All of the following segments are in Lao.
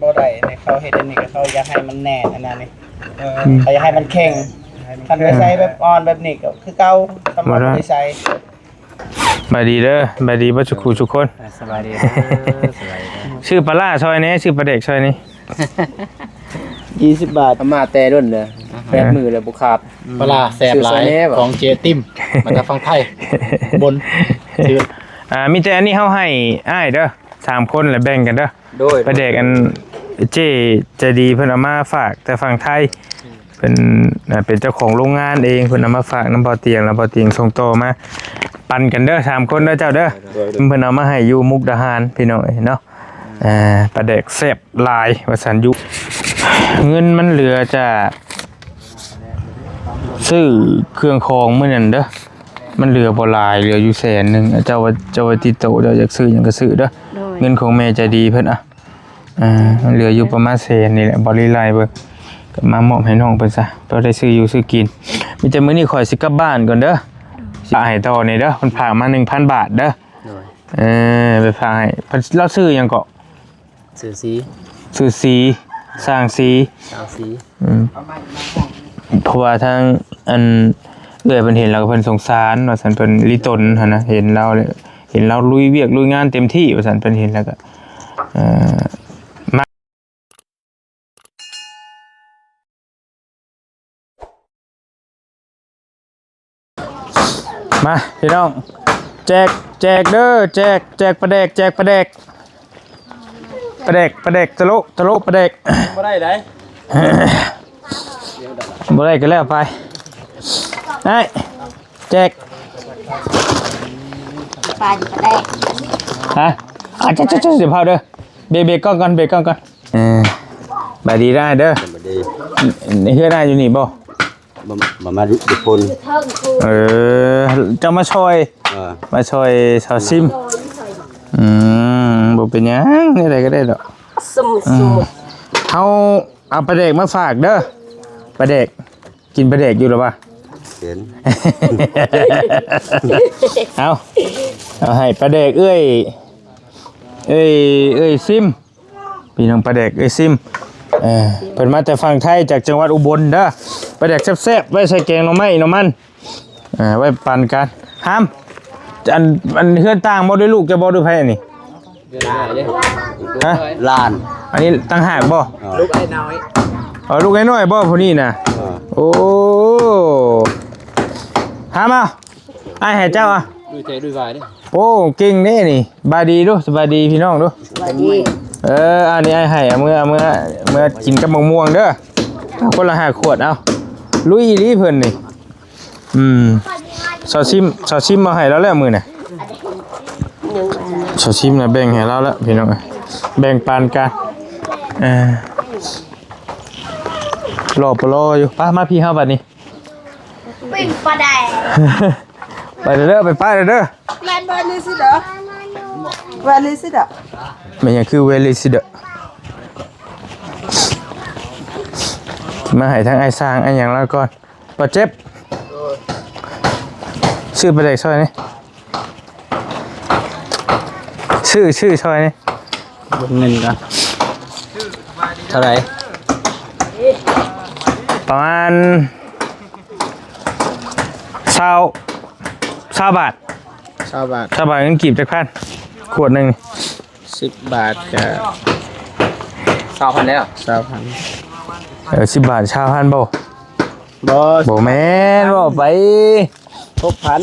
ບໍ່ໄດ້ນີ້ ເຂົາເຮັດອັນນີ້ກໍເຂົາຢາກໃຫ້ມັນແໜ້ນອັນນັ້ນນີ້ ເອີ ອືມ ເຂົາຢາກໃຫ້ມັນແຂງ. ຄັນໄປໃສ່ແບບອ່ອນແບບນີ້ກໍຄືເກົ່າ ຄຳວ່າບໍ່ໄດ້ໃສ່. ສະບາຍດີເດີ ສະບາຍດີເບິດສູ່ຄູ່ສູ່ຄົນ. ສະບາຍດີເດີ ສະບາຍດີເດີ. ຊື້ປາລ້າຊ່ອຍແດ່ ຊື້ປາແດກຊ່ອຍແດ່. ຍີ່ສິບບາດ ເອົາມາແຕ່ດົນເດີ ແປດມື້ແລ້ວບໍ່ຂາດ. ປາລ້າແຊບຫຼາຍ ຂອງເຈຕິມ ມາຈາກຝັ່ງໄທ ອຸບົນ. ອ່າ ມີແຕ່ອັນນີ້ເຮົາໃຫ້ອ້າຍເດີ ສາມຄົນແຫຼະ ແບ່ງກັນເດີ. ໂດຍ ປາແດກອັນເຈ້ໃຈດີເພິ່ນເອົາມາຝາກແຕ່ຝັ່ງໄທ ເພິ່ນ ອ່າ ເປັນເຈົ້າຂອງໂຮງງານເອງ ເພິ່ນເອົາມາຝາກນຳບ່າວຕຽງ ແລ້ວບ່າວຕຽງສົ່ງຕໍ່ມາ ປັນກັນເດີ ສາມຄົນເດີເຈົ້າເດີ. ໂດຍ ເພິ່ນເອົາມາໃຫ້ຢູ່ມຸກດາຫານ ພີ່ນ້ອງເອີຍເນາະ. ອ່າ ປາແດກແຊບຫຼາຍວ່າຊັ້ນຢູ່ ເງິນມັນເຫຼືອຈາກຊື້ເຄື່ອງຂອງມື້ນັ້ນເດີ ມັນເຫຼືອບໍ່ຫຼາຍ ເຫຼືອຢູ່ແສນໜຶ່ງ. ເຈົ້າວ່າ ເຈົ້າວ່າຕິດໂຕ ເຈົ້າຢາກຊື້ຫຍັງກໍຊື້ເດີ. ໂດຍ ເງິນຂອງແມ່ໃຈດີເພິ່ນ ອ່າ ອ່າ ມັນເຫຼືອຢູ່ປະມານແສນນີ້ແຫຼະ ບໍ່ໄດ້ໄລ່ເບິ່ງ ກໍມາມອບໃຫ້ນ້ອງເພິ່ນຊະ ພໍໄດ້ຊື້ຢູ່ຊື້ກິນ. ມີແຕ່ມື້ນີ້ຂ້ອຍຊິກັບບ້ານກ່ອນເດີ ຊິໃຫ້ຕໍ່ນີ້ເດີ ເພິ່ນຝາກມາໜຶ່ງພັນບາດເດີ. ໂດຍ ເອີ ໄປຝາກໃຫ້ ລາວຊື່ຫຍັງເກາະ? ຊື່ສີ ຊື່ສີ ຊ່າງສີ ຊ່າງສີ. ອືມ ເພາະວ່າທາງອັນເອື້ອຍເພິ່ນເຫັນແລ້ວກໍເພິ່ນສົງສານວ່າຊັ້ນ ເພິ່ນລິຕົນຫັ້ນນະ ເຫັນລາວ ເຫັນລາວລຸຍວຽກລຸຍງານເຕັມທີ່ວ່າຊັ້ນ ເພິ່ນເຫັນແລ້ວກໍ ເອີ ມາ ມາພີ່ນ້ອງ ແຈກ ແຈກເດີ ແຈກ ແຈກປາແດກ ແຈກປາແດກ ປາແດກ ປາແດກ ຕະໂລ ຕະໂລປາແດກ. ບໍ່ໄດ້ໃດ ບໍ່ໄດ້ກໍແລ້ວໄປ ອ້າຍ ແຈກ ປາຢູ່ປາແດກ ຮະ ອາ ເຈົ້າ ເຈົ້າ ເຈົ້າ ເສຍເຜົາເດີ ເບ ເບກກ້ອງກ່ອນ ເບກກ້ອງກ່ອນ. ເອີ ບາຍດີເດີອ້າຍເດີ ສະບາຍດີ. ເຮືອນອ້າຍຢູ່ນີ້ບໍ່? ບໍ່ ບໍ່ ມາຢູ່ພຸ້ນ. ເອີ ເຈົ້າມາຊ່ອຍ ເອີ ມາຊ່ອຍສາວຊິມ. ອືມ ບໍ່ເປັນຫຍັງ ແນວໃດກໍໄດ້ດອກ. ເຮົາເອົາປາແດກມາຝາກເດີ ປາແດກ ກິນປາແດກຢູ່ລະວະ? ເຫັນ ເອົາ ເອົາໃຫ້ປາແດກເອື້ອຍ ເອື້ອຍ ເອື້ອຍຊິມ ພີ່ນ້ອງປາແດກເອື້ອຍຊິມ. ເອີ ເພິ່ນມາແຕ່ຝັ່ງໄທ ຈາກຈັງຫວັດອຸບົນເດີ ປາແດກແຊບໆ ໄວ້ໃສ່ແກງໜໍ່ໄມ້ໜໍ່ມັນ ເອີ ໄວ້ປັນກັນ. ຫາມ ອັນ ອັນເຮືອນຕ່າງບໍ່ ດ້ວຍລູກເຈົ້າບໍ່ ດ້ວຍໃຜອັນນີ້? ຮະ ຫຼານ ອັນນີ້ຕ່າງຫາກບໍ່? ເອີ ລູກອ້າຍນ້ອຍ ເອີ ລູກອ້າຍນ້ອຍບໍ່ຜູ້ນີ້ນະ? ເອີ ໂອ້ ຫາມ ເອົາ ອ້າຍໃຫ້ເຈົ້າ ອ່ະ ດ້ວຍແທ້ດ້ວຍວາຍເດ້. ໂອ້ ເກັ່ງເດ້ນີ້. ບາຍດີດູ ສະບາຍດີພີ່ນ້ອງດູ. ສະບາຍດີ. ເອີ ອັນນີ້ອ້າຍໃຫ້ ເອົາເມືອ ເອົາເມືອ ເມືອກິນກັບໝາກມ່ວງເດີ. ເອົາຄົນລະຫ້າຂວດ ເອົາ ລຸຍອີ່ຫຼີເພິ່ນນີ້. ອືມ ສາວຊິມ ສາວຊິມມາໃຫ້ລາວແລ້ວມື້ນະ. ສາວຊິມນະແບ່ງໃຫ້ລາວແລ້ວພີ່ນ້ອງ ແບ່ງປັນກັນ. ເອີ ລໍປະລໍຢູ່. ໄປ ມາພີ່ເຮົາບັດນີ້ ປີ້ງປາແດກ. ໄປເດີ ໄປປ້າເດີ. ແມ່ນບໍ່ ເວລິຊິເດີ ເວລິຊິເດີ. ແມ່ນຫຍັງຄືເວລິຊິເດີ? ມາໃຫ້ທາງອ້າຍຊ່າງອ້າຍຫຍັງລາວກ່ອນ. ບໍ່ເຈັບ ຊື້ປາແດກຊ່ອຍນີ້ ຊື້ ຊື້ຊ່ອຍນີ້. ເບິ່ງເງິນກ່ອນ ເທົ່າໃດ? ປະມານຊາວ ຊາວບາດ ຊາວບາດ ຊາວບາດ. ເງິນກີບຈັກພັນ ຂວດໜຶ່ງ? ສິບບາດກະຊາວພັນແລ້ວ ຊາວພັນ. ເອີ ສິບບາດຊາວພັນບໍ່? ບໍ່ ບໍ່ແມ່ນ ເວົ້າໄປຫົກພັນ.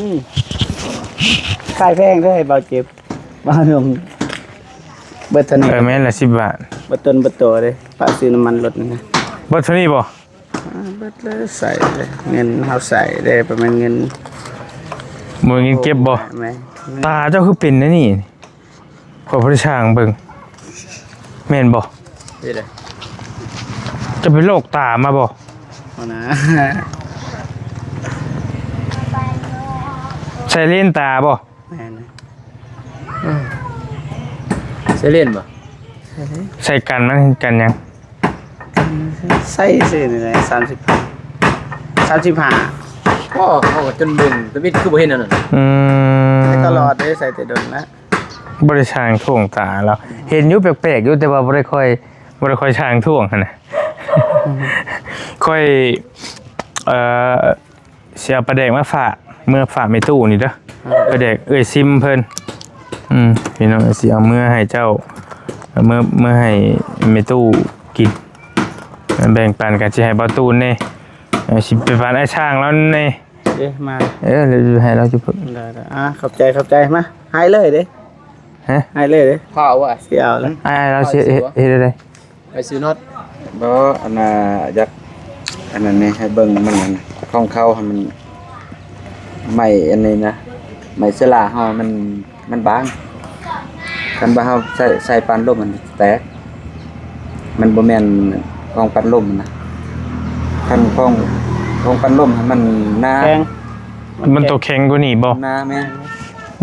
ຂາຍແພງເດີ ເບົາເຈັບ ເບົາລົງ. ເບິດເທົ່ານີ້. ເອີ ແມ່ນລະ ສິບບາດ ເບິດຕົ້ນເບິດໂຕເດ້ ປະຊື້ນ້ຳມັນລົດນີ້ນະ. ເບິດເທົ່ານີ້ບໍ່? ອາ ເບິດແລ້ວ ໃສ່ເດ້ ເງິນເຮົາໃສ່ເດ້ ບໍ່ແມ່ນເງິນ ບໍ່ແມ່ນເງິນເກັບບໍ່? ແມ່ນ. ຕາເຈົ້າຄືເປັນແນວນີ້? ຂ້ອຍບໍ່ໄດ້ຊ່າງເບິ່ງ ແມ່ນບໍ່? ເປັນໃດ? ເຈົ້າໄປລອກຕາມາບໍ່? ບໍ່ນະ. ໃສ່ເລນຕາບໍ່? ແມ່ນ. ເອີ ໃສ່ເລນບໍ່? ໃສ່ເລນ. ໃສ່ກັນມັນ ກັນຫຍັງ? ໃສ່ຊື່ນີ້ແຫຼະ ສາມສິບ ສາມສິບຫ້າ. ໂອ້ ເຮົາກໍຈົນເບິ່ງ ຕະບິດຄືບໍ່ເຫັນອັນນັ້ນ. ອືມ ໃສ່ຕະຫຼອດເດ້ ໃສ່ແຕ່ດົນລະ. ບໍ່ໄດ້ຊ່າງໂຖງຕາລາວ ເຫັນຢູ່ແປກໆຢູ່ ແຕ່ວ່າບໍ່ໄດ້ຄ່ອຍ ບໍ່ໄດ້ຄ່ອຍຊ່າງທ່ວງຫັ້ນນະ. ຂ້ອຍ ເອີ ຊິເອົາປາແດກມາຝາກ ເມືອຝາກແມ່ຕູ້ນີ້ເດີ. ປາແດກເອື້ອຍຊິມເພິ່ນ. ອືມ ພີ່ນ້ອງ ຊິເອົາເມືອໃຫ້ເຈົ້າ ເມືອ ເມືອໃຫ້ແມ່ຕູ້ກິນ ແບ່ງປັນກັນ ຊິໃຫ້ບ່າວຕູນແດ່ ເອີ ຊິໄປປານອ້າຍຊ່າງລາວແດ່. ເດ້ ມາ ເອີ ໃຫ້ລາວຈຸພຸດ. ໄດ້ໆ ອ່າ ຂອບໃຈ ຂອບໃຈ. ມາ ໃຫ້ເລີຍເດ້. ຮະ? ໃຫ້ເລີຍເດ້. ພ້າວວ່າ ຊິເອົາລະ ອ້າຍລາວຊິເຮັດ ເຮັດໄດ້. ໄປຊື້ນັອດ. ບໍ່ ອັນນ່າ ຢາກ ອັນນັ້ນນີ້ ໃຫ້ເບິ່ງມັນ ອັນ ຂອງເຂົາຫັ້ນ ມັນ ໄມ້ອັນນີ້ນະ ໄມ້ເຊື້ອລາເຮົາ ມັນ ມັນບາງ. ຄັນວ່າເຮົາໃສ່ ໃສ່ປັ້ນລົມ ມັນແຕກ. ມັນບໍ່ແມ່ນຂອງປັ້ນລົມນະ. ຄັນຂອງ ຂອງປັ້ນລົມຫັ້ນ ມັນໜາ ແຂງ ມັນໂຕແຂງກວ່ານີ້ບໍ່? ໜາ ແມ່ນ.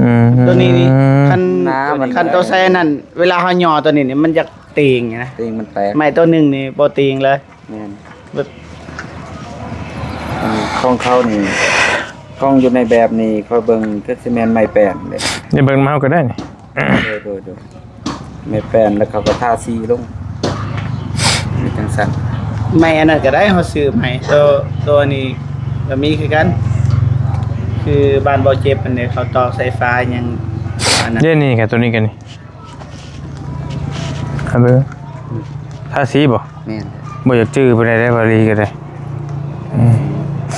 ອືມ ໂຕນີ້ນີ້ ຄັນ ໜາ ມັນ ຄັນໂຕໃສ່ອັນນັ້ນ ເວລາເຮົາຍໍໂຕນີ້ນີ້ ມັນຢາກຕີງນະ ຕີງມັນແຕກ. ໄມ້ໂຕໜຶ່ງນີ້ບໍ່ຕີງເລີຍ. ແມ່ນ ແບບ ອັນຂອງເຂົານີ້ ຂອງຢູ່ໃນແບບນີ້ ຂ້ອຍເບິ່ງຄືຊິແມ່ນໄມ້ແປ້ນເດ້. ໄດ້ເບິ່ງມາເຮົາກໍໄດ້ນີ້. ໂດຍ ໂດຍ ໂດຍ ໄມ້ແປ້ນ ແລ້ວເຂົາກໍທາສີລົງ ເປັນຈັ່ງຊັ້ນ. ໄມ້ອັນນັ້ນກໍໄດ້ ເຮົາຊື້ໃໝ່. ໂຕ ໂຕນີ້ກໍມີຄືກັນ ຄືບ້ານບໍ່ເຈັບຫັ້ນເດ້ ເຂົາຕອກສາຍໄຟຫຍັງອັນນັ້ນ. ເດ້ນີ້ກໍ ໂຕນີ້ກໍນີ້ ເອົາເບິ່ງ ທາສີບໍ່? ແມ່ນ. ບໍ່ຢາກຈື່ປານໃດເດ້ ບາລີກໍໄດ້. ອືມ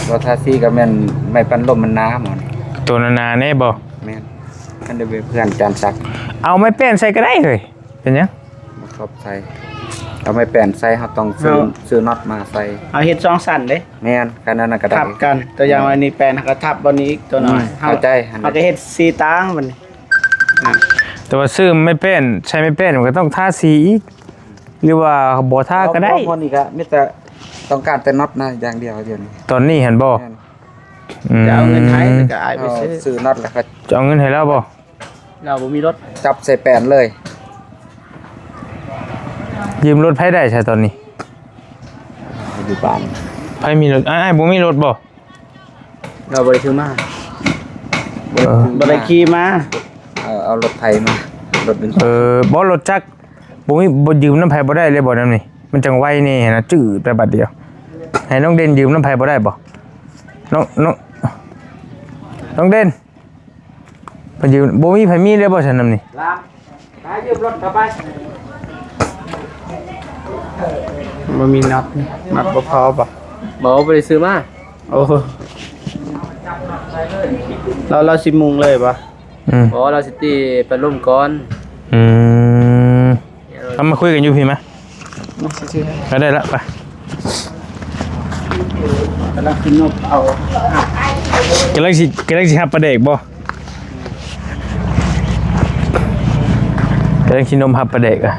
ບໍ່ ທາສີກໍແມ່ນໄມ້ປັ້ນລົມມັນໜາໝໍນີ້. ໂຕໜາໆແນ່ບໍ່? ແມ່ນ. ອັນນີ້ເປັນເພື່ອນຈານສັກ. ເອົາໄມ້ແປ້ນໃສ່ກໍໄດ້ເຮີ້ຍ ເປັນຫຍັງ? ບໍ່ຊອບໃສ່. ເອົາໄມ້ແປ້ນໃສ່ ເຮົາຕ້ອງຊື້ ເອົາ ຊື້ນັອດມາໃສ່. ເອົາເຮັດສອງຊັ້ນເດ້. ແມ່ນ ຄັນນັ້ນກໍໄດ້ ທັບກັນ. ຕົວຢ່າງ ເອີ ອັນນີ້ແປ້ນ ເຮົາກໍທັບບ່ອນນີ້ອີກຕົວໜ້ອຍ. ອືມ ເຮົາ ເຂົ້າໃຈ ເຮົາກໍເຮັດສີຕ່າງບັດນີ້. ອ່າ ແຕ່ວ່າຊື້ໄມ້ແປ້ນ ໃຊ້ໄມ້ແປ້ນ ມັນກໍຕ້ອງທາສີອີກ ຫຼືວ່າບໍ່ທາກໍໄດ້? ບໍ່ ບໍ່ ນີ້ກໍມີແຕ່ຕ້ອງການແຕ່ນັອດນະຢ່າງດຽວດຽວນີ້. ຕອນນີ້ຫັ້ນບໍ່? ແມ່ນ. ອືມ ຈະເອົາເງິນໃຫ້ ແລ້ວກໍອ້າຍໄປຊື້ ຊື້ນັອດ ແລ້ວກໍຈະເອົາເງິນໃຫ້ລາວບໍ່? ລາວບໍ່ມີລົດ ຈັບໃສ່ແປ້ນເລີຍ. ຢືມລົດໃຜໄດ້ຊະຕອນນີ້? ຢູ່ບ້ານ. ໃຜມີລົດ? ອ້າຍ ອ້າຍບໍ່ມີລົດບໍ່? ລາວບໍ່ໄດ້ຖືມາ ບໍ່ໄດ້ ເອີ ບໍ່ໄດ້ຂີ່ມາ. ເອີ ເອົາລົດໄຖມາ ລົດເປັນ ເອີ ບໍ່ ລົດຈັກ ບໍ່ມີ ບໍ່ຢືມນຳໃຜບໍ່ໄດ້ເລີຍບໍ່ ນຳນີ້? ມັນຈັ່ງໄວແນ່ນະ ຈືດໄປບາດດຽວ. ໃຫ້ນ້ອງເດັ່ນຢືມນຳໃຜບໍ່ໄດ້ບໍ່? ນ້ອງ ນ້ອງ ນ້ອງເດັ່ນ ເພິ່ນຢືມ ບໍ່ມີໃຜມີເລີຍບໍ່ຊັ້ນນຳນີ້? ຫຼານ ໄປຢືມລົດເຂົາໄປ. ບໍ່ມີນັອດ ນັອດບໍ່ພໍບໍ່? ບໍ່ ບໍ່ໄດ້ຊື້ມາ. ໂອ້ ລາວ ລາວຊິມຸງເລີຍບໍ່? ອືມ ບໍ່ ລາວຊິຕີປັດລົມກ່ອນ. ອືມ ເອົາມາຄຸຍກັນຢູ່ພີ້ມາ. ມາຊື່ໆ ກໍໄດ້ລະ ໄປ. ກຳລັງຊິນົບເອົາ ກຳລັງຊິ ກຳລັງຊິຮັບປາແດກບໍ່? ກຳລັງຊິນົບຮັບປາແດກອະ.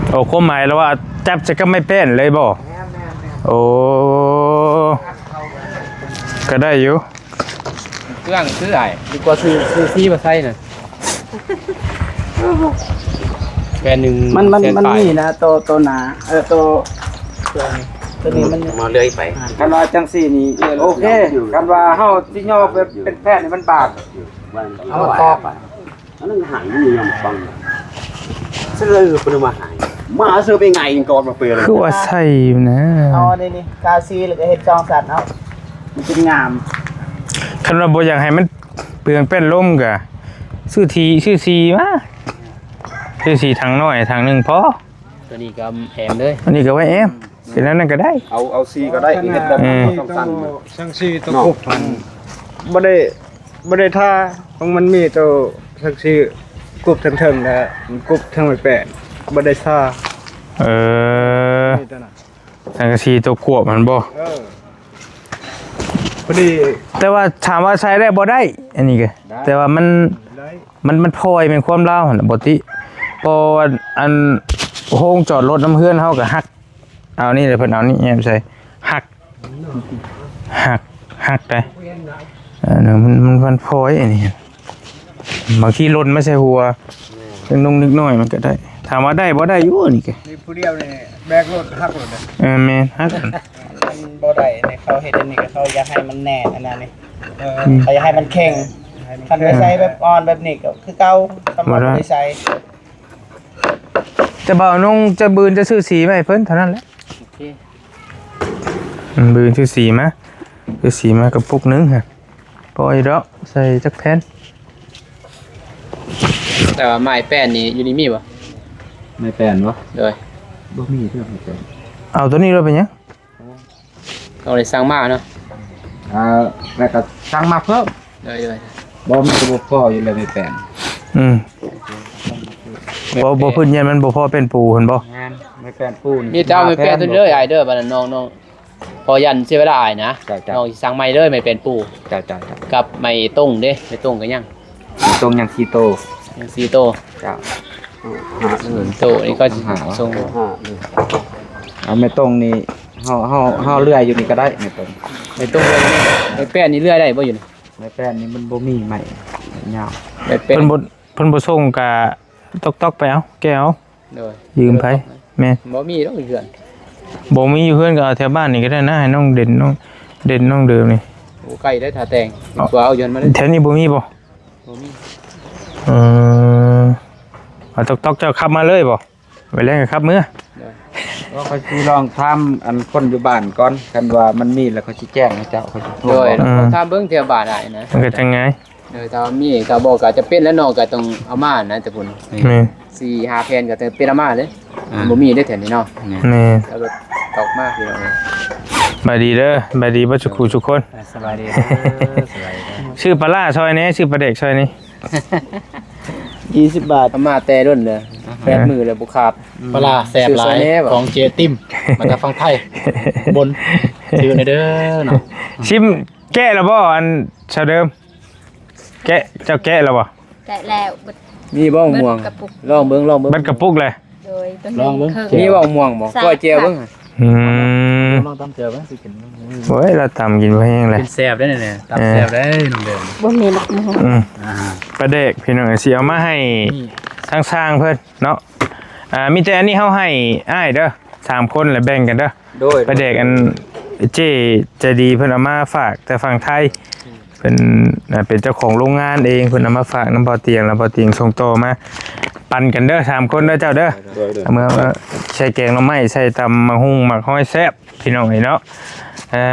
ໂອ້ ຄວາມໝາຍລະວ່າຈັບໃສ່ກັບໄມ້ແປ້ນເລີຍບໍ່? ແມ່ນໆໆ ໂອ້ ກໍໄດ້ຢູ່. ເຄື່ອງຊື້ອ້າຍ ດີກວ່າຊື້ ຊື້ສີມາໃສ່ນະ. ແບນໜຶ່ງ ມັນ ມັນ ແສນປາຍ ມັນມີນະ ໂຕ ໂຕໜາ ເອີ ໂຕ ໂຕນີ້ ໂຕນີ້ມັນ ມາເລື່ອຍໄປ. ຄັນວ່າຈັ່ງຊີ້ນີ້ ໂອເຄ ຄັນວ່າເຮົາຊິຍໍເປັນ ເປັນແຜ່ນນີ້ມັນບາງ ເອົາມາຕອກ. ອັນນັ້ນຫາຍ ມັນມີຫຍັງບັງ ເຊື່ອເພິ່ນມາຫາຍ ມາເຊື່ອໄປໄງກ່ອນມາເປີດ ຄືວ່າໃສ່ນະ. ເອົາອັນນີ້ນີ້ ກາວສີ ແລ້ວກໍເຮັດສອງຊັ້ນເອົາ ມັນຈຶ່ງງາມ. ຄັນວ່າບໍ່ຢາກໃຫ້ມັນເປືອງແປ້ນລົມ ກໍຊື້ທີ ຊື້ສີມາ ຊື້ສີຖັງນ້ອຍຖັງໜຶ່ງພໍ. ຕົວນີ້ກໍແອມເລີຍ ອັນນີ້ກໍໄວ້ແອມ. ເປັນອັນນັ້ນກໍໄດ້ ເອົາ ເອົາສີກໍໄດ້ ເຮັດແບບ ເອີ ບໍ່ຕ້ອງສັ່ງ ສັງກະສີຕົວ ເນາະ ຄຸບຫັ້ນ ບໍ່ໄດ້ ບໍ່ໄດ້ທາ ຂອງມັນມີຕົວສັງກະສີກຸບເທິງໆ ແລ້ວມັນກຸບເທິງໄມ້ແປ້ນ ບໍ່ໄດ້ທາ. ເອີ ນີ້ຕົວນັ້ນ ສັງກະສີຕົວຄວບຫັ້ນບໍ່? ເອີ ພໍດີ ແຕ່ວ່າຖາມວ່າໃສ່ໄດ້ບໍ່? ໄດ້ ອັນນີ້ກໍ ໄດ້ ແຕ່ວ່າມັນ ໄດ້ ມັນ ມັນພອຍ ແມ່ນຄວາມລາວຫັ້ນນະ ບໍ່ຕິ ເພາະວ່າອັນ ໂຮງຈອດລົດນຳເຮືອນເຮົາກໍຫັກ ເອົານີ້ແຫຼະ ເພິ່ນເອົານີ້ແອມໃສ່ ຫັກ ຫັກ ຫັກໄດ໋. ເອີ ມັນ ມັນ ມັນພອຍອັນນີ້ ບາງທີຫຼົ່ນມາໃສ່ຫົວເດັກນ້ອຍ ເດັກນ້ອຍມັນກໍໄດ້. ຖາມວ່າໄດ້ບໍ່? ໄດ້ຢູ່ ອັນນີ້ກໍ ນີ້ຜູ້ດຽວນີ້ແບກລົດຫັກໂລດເດ້. ເອີ ແມ່ນ ຫັກ. ມັນບໍ່ໄດ້ນີ້ ເຂົາເຮັດອັນນີ້ກໍເຂົາຢາກໃຫ້ມັນແໜ້ນອັນນັ້ນນີ້ ເອີ ເຂົາຢາກໃຫ້ມັນເຄັ່ງ ໃຫ້ມັນ ຄັນໄປໃສ່ແບບອ່ອນແບບນີ້ກໍຄືເກົ່າ ສຳລັບບໍ່ໄດ້ໃສ່ ແຕ່ບ່າວນົງຈະ ບືນຈະຊື້ສີມາໃຫ້ເພິ່ນເທົ່ານັ້ນແຫຼະ. ໂອເຄ ອືມ ບືນຊື້ສີມາ ຊື້ສີມາກະປຸກໜຶ່ງຫັ້ນ ພໍຢູ່ດອກ ໃສ່ຈັກແຜ່ນ. ແຕ່ວ່າໄມ້ແປ້ນນີ້ຢູ່ນີ້ມີບໍ່? ໄມ້ແປ້ນບໍ່? ໂດຍ ບໍ່ມີເທື່ອໄມ້ແປ້ນ. ເອົາໂຕນີ້ໂລດ ເປັນຫຍັງ? ຕ້ອງໄດ້ສັ່ງມາເນາະ. ອ່າ ແລ້ວກໍສັ່ງມາເພີ່ມ. ໂດຍໆ ບໍ່ ມັນກໍບໍ່ພໍຢູ່ແລ້ວ ໄມ້ແປ້ນ. ອືມ ບໍ່ ບໍ່ພື້ນຍານມັນບໍ່ພໍແປ້ນປູຫັ້ນບໍ່? ແມ່ນ ໄມ້ແປ້ນປູນີ້ ມີແຕ່ເອົາໄມ້ແປ້ນໂຕນີ້ເດີ ອ້າຍເດີ ບາດນັ້ນນ້ອງ ນ້ອງ ພໍຢ້ານເສຍເວລາອ້າຍນະ. ເຈົ້າໆ ນ້ອງຊິສັ່ງໃໝ່ເດີ ໄມ້ແປ້ນປູ. ເຈົ້າໆ ກັບໄມ້ຕົງເດ້ ໄມ້ຕົງກໍຍັງ ໄມ້ຕົງຍັງສີ່ໂຕ ຍັງສີ່ໂຕ. ເຈົ້າ ໂຕນີ້ກໍສົ່ງ ເອົາໄມ້ຕົງນີ້ ເຮົາ ເຮົາ ເຮົາເລື່ອຍຢູ່ນີ້ກໍໄດ້ ໄມ້ຕົງ ໄມ້ຕົງເລື່ອຍ ໄມ້ແປ້ນນີ້ເລື່ອຍໄດ້ບໍ່ຢູ່ນີ້? ໄມ້ແປ້ນນີ້ມັນບໍ່ມີໄມ້ຍາວ ໄມ້ແປ້ນ ເພິ່ນບໍ່ ເພິ່ນບໍ່ສົ່ງກະຕອກໆໄປເອົາ ແກະເອົາ. ໂດຍ ຢືມໃຜ? ແມ່ນ ບໍ່ມີດອກຢູ່ເຮືອນ ບໍ່ມີຢູ່ເຮືອນກໍເອົາແຖວບ້ານນີ້ກໍໄດ້ນະ ໃຫ້ນ້ອງເດັ່ນ ນ້ອງເດັ່ນ ນ້ອງເດີມນີ້. ໂອ້ ໄກເດ້ ຖ້າແຕ່ງ ເອົາ ກວ່າເອົາຢູ່ຫັ້ນມາເລີຍ. ແຖວນີ້ບໍ່ມີບໍ່? ບໍ່ມີ. ເອີ ເອົາຕອກໆ ເຈົ້າຂັບມາເລີຍບໍ່? ໄປແລ້ວກໍຂັບເມືອ. ໂດຍ ວ່າຂ້ອຍຊິລອງຖາມອັນຄົນຢູ່ບ້ານກ່ອນ ຄັນວ່າມັນມີແລ້ວຂ້ອຍຊິແຈ້ງໃຫ້ເຈົ້າ ຂ້ອຍຊິໂທບອກ. ໂດຍ ອືມ ຖາມເບິ່ງແຖວບ້ານອ້າຍນະ ມັນກໍຈັ່ງງ່າຍ. ໂດຍ ຖ້າວ່າມີກໍບອກ ກໍຈຳເປັນແລ້ວເນາະ ກໍຕ້ອງເອົາມານະ ແຕ່ພຸ້ນ. ແມ່ນ ສີ່ຫ້າແຜ່ນກໍຈຳເປັນເອົາມາເດ້. ອ່າ ບໍ່ມີເດ້ແຖວນີ້ເນາະ. ແມ່ນ ແມ່ນ ແລ້ວກໍຕອກມາພີ່ນ້ອງເອີຍ. ສະບາຍດີເດີ ສະບາຍດີເບິດທຸກຜູ້ທຸກຄົນ. ອ່າ ສະບາຍດີເດີ ສະບາຍດີເດີ. ຊື້ປາລ້າຊ່ອຍແດ່ ຊື້ປາແດກຊ່ອຍນີ້. ຍີ່ສິບບາດ ເອົາມາແຕ່ດົນເດີ ອ່າຮະ ແປດມື້ແລ້ວບໍ່ຂາດ. ປາລ້າແຊບຫຼາຍ ຂອງເຈຕິມ ມາຈາກຝັ່ງໄທ ອຸບົນ ຊື້ແດ່ເດີເນາະ. ຊິມ ແກະແລ້ວບໍ່ ອັນຊາວເດີມ? ແກະ ເຈົ້າແກະແລ້ວບໍ່? ແກະແລ້ວ ເບິດ ມີບໍ່ໝ່ວງ? ເບິດກະປຸກ ລອງເບິ່ງ ລອງເບິ່ງ. ເບິດກະປຸກແລ້ວ. ໂດຍ ໂຕນີ້ ລອງເບິ່ງ ເຄິ່ງ ມີບໍ່ໝ່ວງບໍ່? ກ້ອຍແຈ່ວເບິ່ງ. ອືມ ລອງຕຳແຈ່ວເບິ່ງ ຊິກິນ. ໂອ້ຍ ລາວຕຳກິນບໍ່ແຮງແຫຼະ ກິນແຊບເດ້ນີ້ ຕຳແຊບເດ້ນ້ອງເດີມ. ບໍ່ມີໝາກໝໍ. ອືມ ອ່າ ປາແດກພີ່ນ້ອງ ຊິເອົາມາໃຫ້ ນີ້ ທາງຊ່າງເພິ່ນເນາະ. ອ່າ ມີແຕ່ອັນນີ້ເຮົາໃຫ້ອ້າຍເດີ ສາມຄົນ ແລ້ວແບ່ງກັນເດີ. ໂດຍ ປາແດກອັນເຈ້ໃຈດີເພິ່ນເອົາມາຝາກແຕ່ຝັ່ງໄທ. ເພິ່ນ ອ່າ ເປັນເຈົ້າຂອງໂລງງານເອງ ເພິ່ນເອົາມາຝາກນຳບ່າວຕຽງ ແລ້ວບ່າວຕຽງສົ່ງຕໍ່ມາ ປັນກັນເດີ ສາມຄົນເດີເຈົ້າເດີ. ໂດຍໆ ເອົາເມືອ ເອົາໃສ່ແກງໜໍ່ໄມ້ ໃສ່ຕຳໝາກຫຸ່ງໝາກຫອຍແຊບພີ່ນ້ອງເອີຍເນາະ. ເອີ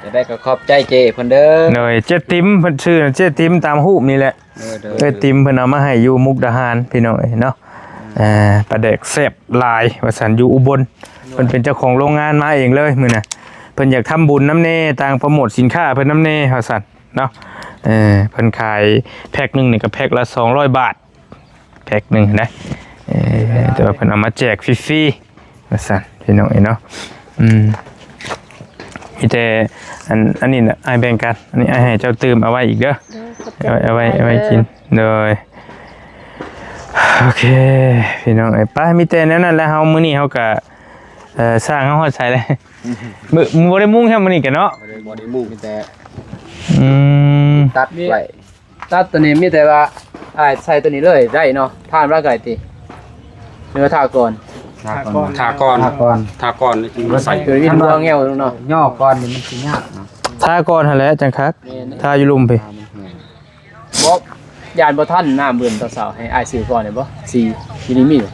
ຈະໄດ້ກໍຂອບໃຈເຈ້ເພິ່ນເດີ. ໂດຍ ເຈ້ຕິມ ເພິ່ນຊື່ເຈ້ຕິມຕາມຮູບນີ້ແຫຼະ. ເອີ ໂດຍ ເອີຍ ຕິມເພິ່ນເອົາມາໃຫ້ຢູ່ມຸກດາຫານພີ່ນ້ອງເອີຍເນາະ. ອ່າ ປາແດກແຊບຫຼາຍວ່າຊັ້ນ ຢູ່ອຸບົນ. ໂດຍ ເພິ່ນເປັນເຈົ້າຂອງໂລງງານ ມາເອງເລີຍມື້ນະ. ເພິ່ນຢາກທຳບຸນນຳແດ່ ຕ່າງໂປຣໂມດສິນຄ້າເພິ່ນນຳແດ່ວ່າຊັ້ນເນາະ. ເອີ ເພິ່ນຂາຍແພັກໜຶ່ງນີ້ກໍແພັກລະສອງຮ້ອຍບາດ ແພັກໜຶ່ງນະ. ເອີ ແຕ່ວ່າເພິ່ນເອົາມາແຈກຟຣີໆ ວ່າຊັ້ນພີ່ນ້ອງເອີຍເນາະ. ອືມ ມີແຕ່ອັນ ອັນນີ້ນະ ອ້າຍແບ່ງກັນ ອັນນີ້ອ້າຍໃຫ້ເຈົ້າຕື່ມເອົາໄວ້ອີກເດີ. ໂດຍ ຂອບໃຈ ເອົາໄວ້ ເອົາໄວ້ ເອົາໄວ້ກິນ. ໂດຍ ໂອເຄພີ່ນ້ອງເອີຍ ໄປ ມີແຕ່ແນວນັ້ນແຫຼະ. ເຮົາ ມື້ນີ້ເຮົາກະ ເອີ ຊ່າງເຮົາຮອດໃສແລ້ວ? ມື້ ບໍ່ໄດ້ມຸງແທ້ມື້ນີ້ກະເນາະ. ບໍ່ໄດ້ ບໍ່ໄດ້ມຸງ ມີແຕ່ ອືມ ຕັດໄວ້. ຕັດໂຕນີ້ມີແຕ່ວ່າອ້າຍໃສ່ໂຕນີ້ເລີຍໄດ້ເນາະ ຜ່ານວ່າໄກຕິ ຫຼືວ່າທາກ່ອນ? ທາກ່ອນ ທາກ່ອນ ທາກ່ອນ ທາກ່ອນ ຈຶ່ງມາໃສ່. ໂດຍວິນຫົວແງວເນາະ ຍໍກ່ອນນີ້ມັນຊິຍາກເນາະ. ທາກ່ອນຫັ້ນແຫຼະຈັ່ງຄັກ ແມ່ນ ທາຢູ່ລຸ່ມພີ້. ບໍ່ ຢ້ານບໍ່ທັນ ນ້ຳເບິ່ນຕອນເຊົ້າ ໃຫ້ອ້າຍຊື້ກ່ອນໄດ້ບໍ່? ສີຢູ່ນີ້ມີບໍ່?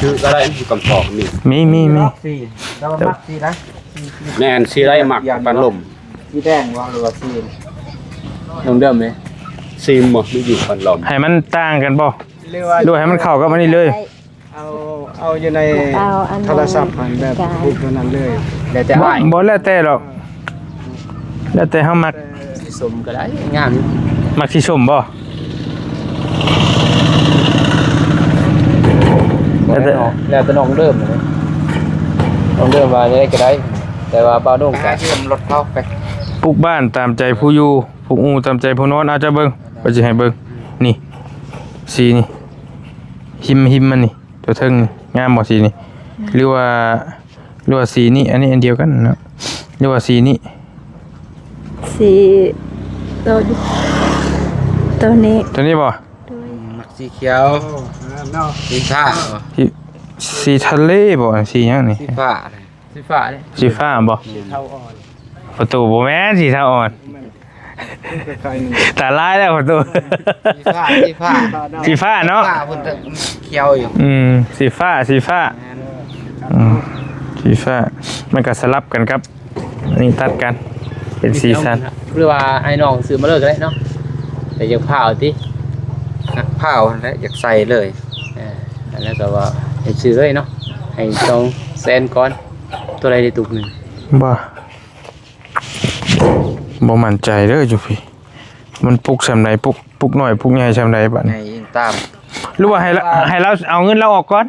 ຊື້ກໍໄດ້ ຢູ່ກຳປອກນີ້ ມີ ມີ ມີ. ສີ ເຈົ້າມັກສີໃດ? ແມ່ນ ສີໃດມັກ ປັນລົມ. ສີແດງບໍ່ ຫຼືວ່າສີ ນ້ອງເດີມເດ້? ສີໝົດ ມີຢູ່ພັນລອມ ໃຫ້ມັນຕ່າງກັນບໍ່ ຫຼືວ່າ ຫຼືວ່າໃຫ້ມັນເຂົ້າກັບອັນນີ້ເລີຍ? ເອົາ ເອົາຢູ່ໃນ ເອົາອັນ ໂທລະສັບຫັ້ນ ແບບຮູບຕົວນັ້ນເລີຍ. ແລ້ວແຕ່ອ້າຍ ບໍ່ ແລ້ວແຕ່ດອກ ແລ້ວແຕ່ເຮົາມັກ. ສີສົ້ມກໍໄດ້ ງາມຢູ່. ມັກສີສົ້ມບໍ່? ແລ້ວແຕ່ ແລ້ວແຕ່ນ້ອງເດີມ ນ້ອງເດີມວ່າແນວໃດກໍໄດ້ ແຕ່ວ່າບ່າວໂດ່ງກໍ ອ່າ ຢືມລົດເຂົາໄປ. ປຸກບ້ານຕາມໃຈຜູ້ຢູ່ ປຸກອູ່ຕາມໃຈຜູ້ນອນ. ເອົາ ເຈົ້າເບິ່ງ ຂ້ອຍຊິໃຫ້ເບິ່ງ ນີ້ ສີນີ້ ຮິມ ຮິມມັນນີ້ ຕົວເທິງນີ້ ງາມບໍ່ສີນີ້? ຫຼືວ່າ ຫຼືວ່າສີນີ້? ອັນນີ້ອັນດຽວກັນເນາະ ຫຼືວ່າສີນີ້? ສີໂຕ ໂຕນີ້ ໂຕນີ້ບໍ່? ໂດຍ ມັກສີຂຽວ ເນາະ ສີຟ້າ ສີ ສີທະເລບໍ່? ສີຫຍັງນີ້? ສີຟ້າ. ສີຟ້າເດ້ ສີຟ້າບໍ່? ສີເທົາອ່ອນ ປະຕູບໍ່ແມ່ນສີເທົາອ່ອນ ແມ່ນ ຕາລາຍແລ້ວປະຕູ ສີຟ້າ ສີຟ້າ ສີຟ້າເນາະ ຟ້າເພິ່ນຂຽວຢູ່ ອືມ ສີຟ້າ ສີຟ້າ ແມ່ນ ອືມ ສີຟ້າ ມັນກໍສະຫຼັບກັນກັບ ອັນນີ້ຕັດກັນເປັນສີສັນ ຫຼືວ່າອ້າຍນ້ອງຊື້ມາເລີຍກໍໄດ້ເນາະ ແຕ່ຢາກພ້າວຕິ ມັກພ້າວຫັ້ນແຫຼະ ຢາກໃສ່ເລີຍ ເອີ ອັນນັ້ນກໍວ່າໃຫ້ຊື້ເລີຍເນາະ ໃຫ້ສອງແສນກ່ອນ ຕົວໃດໄດ້ຕຸກໜຶ່ງ ບໍ່ ບໍ່ໝັ້ນໃຈເດີຢູ່ພີ້ ມັນປຸກສ່ຳໃດ ປຸກ ປຸກນ້ອຍ ປຸກໃຫຍ່ສ່ຳໃດບາດນີ້ ໃຫຍ່ອີງຕາມ ຫຼືວ່າໃຫ້ລາວ ໃຫ້ລາວເອົາເງິນລາວອອກກ່ອນ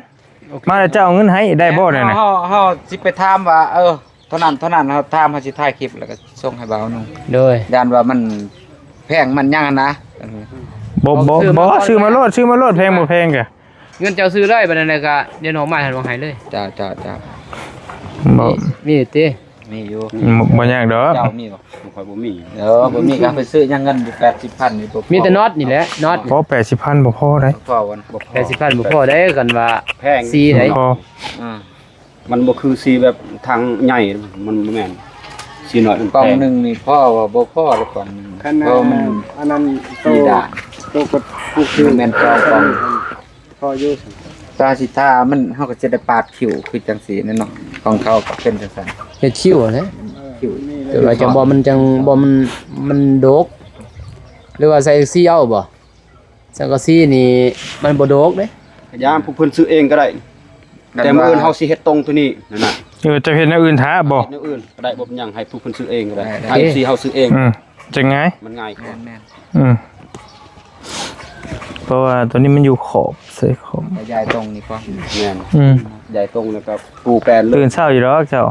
ມາແລ້ວເຈົ້າເອົາເງິນໃຫ້ໄດ້ບໍ່ແນວນັ້ນ ເຮົາ ເຮົາ ເຮົາຊິໄປຖາມວ່າ ເອີ ເທົ່ານັ້ນ ເທົ່ານັ້ນ ເຮົາຖາມ ເຮົາຊິຖ່າຍຄລິບ ແລ້ວກໍສົ່ງໃຫ້ບ່າວໜຸ່ມ ໂດຍ ຢ້ານວ່າມັນແພງມັນຫຍັງຫັ້ນນະ ບໍ່ ບໍ່ ບໍ່ ຊື້ມາໂລດ ຊື້ມາໂລດ ແພງບໍ່ແພງກະ ເງິນເຈົ້າຊື້ເລີຍ ບາດນັ້ນກະ ດຽວນ້ອງມາໃຫ້ເຮົາໃຫ້ເລີຍ ເຈົ້າ ເຈົ້າ ເຈົ້າ ບໍ່ ມີ ມີຕິ ມີຢູ່ ບໍ່ ບໍ່ຍາກດອກ ເຈົ້າມີບໍ່? ຂ້ອຍບໍ່ມີ ເອີ ບໍ່ມີກໍໄປຊື້ຫຍັງ ເງິນຢູ່ແປດສິບພັນນີ້ ມີແຕ່ນັອດນີ້ແຫຼະ ນັອດ ພໍ ແປດສິບພັນບໍ່ພໍໃດ ພໍບໍ່ພໍ ແປດສິບພັນບໍ່ພໍໃດ ຄັນວ່າແພງ ສີໃດ ບໍ່ພໍ ອ່າ ມັນບໍ່ຄືສີແບບຖັງໃຫຍ່ ມັນບໍ່ແມ່ນ ສີນ້ອຍມັນແພງ ກ່ອງໜຶ່ງນີ້ພໍບໍ່? ບໍ່ພໍເດ້ ກ່ອງໜຶ່ງ ຄັນ ເພາະມັນ ອັນນັ້ນໂຕ ສີດາ ໂຕກໍຄື ມັນແມ່ນສອງກ່ອງ ພໍຢູ່ ຕາສີທາມັນ ເຮົາກໍຊິໄດ້ປາດຄິ້ວຄືຈັ່ງຊີ້ແຫຼະເນາະ ຂອງເຂົາກໍເປັນຈັ່ງຊັ້ນ ເຮັດຄິ້ວຫັ້ນແຫຼະ ຄິ້ວ ແຕ່ວ່າຈັ່ງບໍ່ ມັນຈັ່ງບໍ່ ມັນ ມັນດົກ ຫຼືວ່າໃສ່ສັງກະສີເອົາບໍ່? ສັງກະສີນີ້ມັນບໍ່ດົກເດ້ ຍາມຜູ້ເພິ່ນຊື້ເອງກໍໄດ້ ແຕ່ມື້ອື່ນເຮົາຊິເຮັດຕົງຕົວນີ້ນັ້ນນະ ເອີ ເຈົ້າເຮັດແນວອື່ນຖ້າບໍ່? ເຮັດແນວອື່ນກໍໄດ້ ບໍ່ເປັນຫຍັງ ໃຫ້ຜູ້ເພິ່ນຊື້ເອງກໍໄດ້ ໃຫ້ເອັຟຊີເຮົາຊື້ເອງ ອືມ ຈັ່ງງ່າຍ ມັນງ່າຍກວ່າ ແມ່ນໆ ອືມ ເພາະວ່າຕົວນີ້ມັນຢູ່ຂອບ ໃສ່ຂອບ ຂະຫຍາຍຕົງນີ້ກ່ອນ ແມ່ນ ອືມ ຂະຫຍາຍຕົງແລ້ວກໍປູແປນເລີຍ ຕື່ນເຊົ້າຢູ່ດອກເຈົ້າ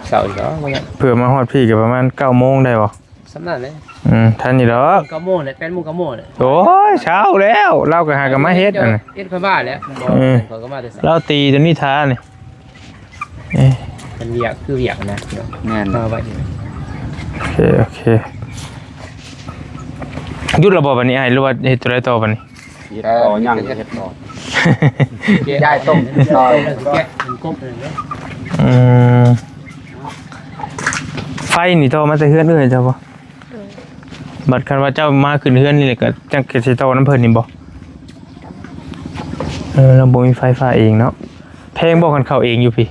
ເຊົ້າຢູ່ດອກ ເພື່ອມາຮອດພີ້ກໍປະມານເກົ້າໂມງໄດ້ບໍ່? ສ່ຳນັ້ນແຫຼະ ອືມ ທັນຢູ່ດອກ ເກົ້າໂມງແຫຼະ ແປດໂມງ ເກົ້າໂມງແຫຼະ ໂອ້ຍ ເຊົ້າແລ້ວ ລາວກໍຫາກໍມາເຮັດອັນນັ້ນ ເຮັດຂ້ອຍມາແຫຼະ ເອີ ຂ້ອຍກໍມາແຕ່ເຊົ້າ ລາວຕີຕົວນີ້ຖ້ານີ້ ເອີ ມັນວຽກຄືວຽກນະ ແມ່ນ ມາໄວ ໂອເຄ ໂອເຄ ຢຸດແລ້ວບໍ່ບັດນີ້ອ້າຍ ຫຼືວ່າເຮັດຕົວໃດຕໍ່ບັດນີ້? ເຮັດຕໍ່ ຍັງເຮັດຕໍ່ ຍ້າຍຕົງຕໍ່ ແກະມັນກົບເລີຍເນາະ ອືມ ໄຟນີ້ຕໍ່ມາແຕ່ເຮືອນເອື້ອຍເຈົ້າບໍ່? ເອີ ບັດຄັນວ່າເຈົ້າມາຂຶ້ນເຮືອນນີ້ແຫຼະ ກໍຈັ່ງຊິຕໍ່ນຳເພິ່ນນີ້ບໍ່? ເອີ ລາວບໍ່ມີໄຟຟ້າເອງເນາະ ແພງບໍ່ຄັນເຂົ້າເອງຢູ່ພີ້?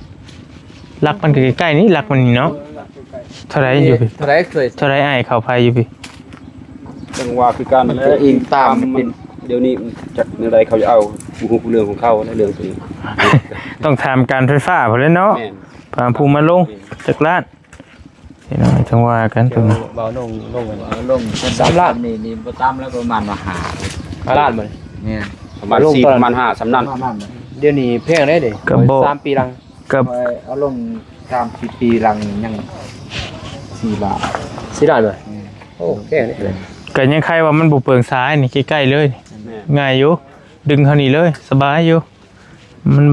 ຫຼັກມັນກໍໃກ້ໆນີ້ ຫຼັກມັນນີ້ເນາະ ເອີ ຫຼັກໃກ້ໆ ເທົ່າໃດຢູ່ພີ້? ເທົ່າໃດເຄີຍ ເທົ່າໃດອ້າຍເຂົ້າໄຟຢູ່ພີ້? ຈັ່ງວ່າຄືກັນ ມັນກໍອີງຕາມ ດຽວນີ້ຈັກແນວໃດເຂົາຈະເອົາ ບໍ່ຮູ້ເລື່ອງຂອງເຂົາ ໃນເລື່ອງຕົວນີ້ ຕ້ອງຖາມການໄຟຟ້າພຸ້ນແຫຼະເນາະ ແມ່ນ ຖາມຜູ້ມາລົງ ແມ່ນ ຈັກລ້ານ ພີ່ນ້ອງຈັ່ງວ່າກັນ ເຈົ້າ ຕົວນັ້ນ ເວົ້າລົງ ລົງ ເວົ້າລົງ ສາມລ້ານ ນີ້ ນີ້ບໍ່ຕ່ຳແລ້ວ ປະມານວ່າຫ້າ ຫ້າລ້ານບໍ່? ແມ່ນ ປະມານສີ່ ປະມານຫ້າ ສ່ຳນັ້ນ ປະມານນັ້ນ ດຽວນີ້ແພງເດ້ນີ້ ກໍບໍ່ ສາມປີຫຼັງ ກໍເອົາລົງສາມສີ່ປີຫຼັງຍັງສີ່ລ້ານ ສີ່ລ້ານບໍ່? ແມ່ນ ໂອ້ ແພງເດ້ ກໍຍັງໄຄວ່າມັນບໍ່ເປືອງສາຍນີ້ ໃກ້ໆເລີຍ ແມ່ນ ງ່າຍຢູ່ ດຶງເທົ່ານີ້ເລີຍ ສະບາຍຢູ່ ມັນ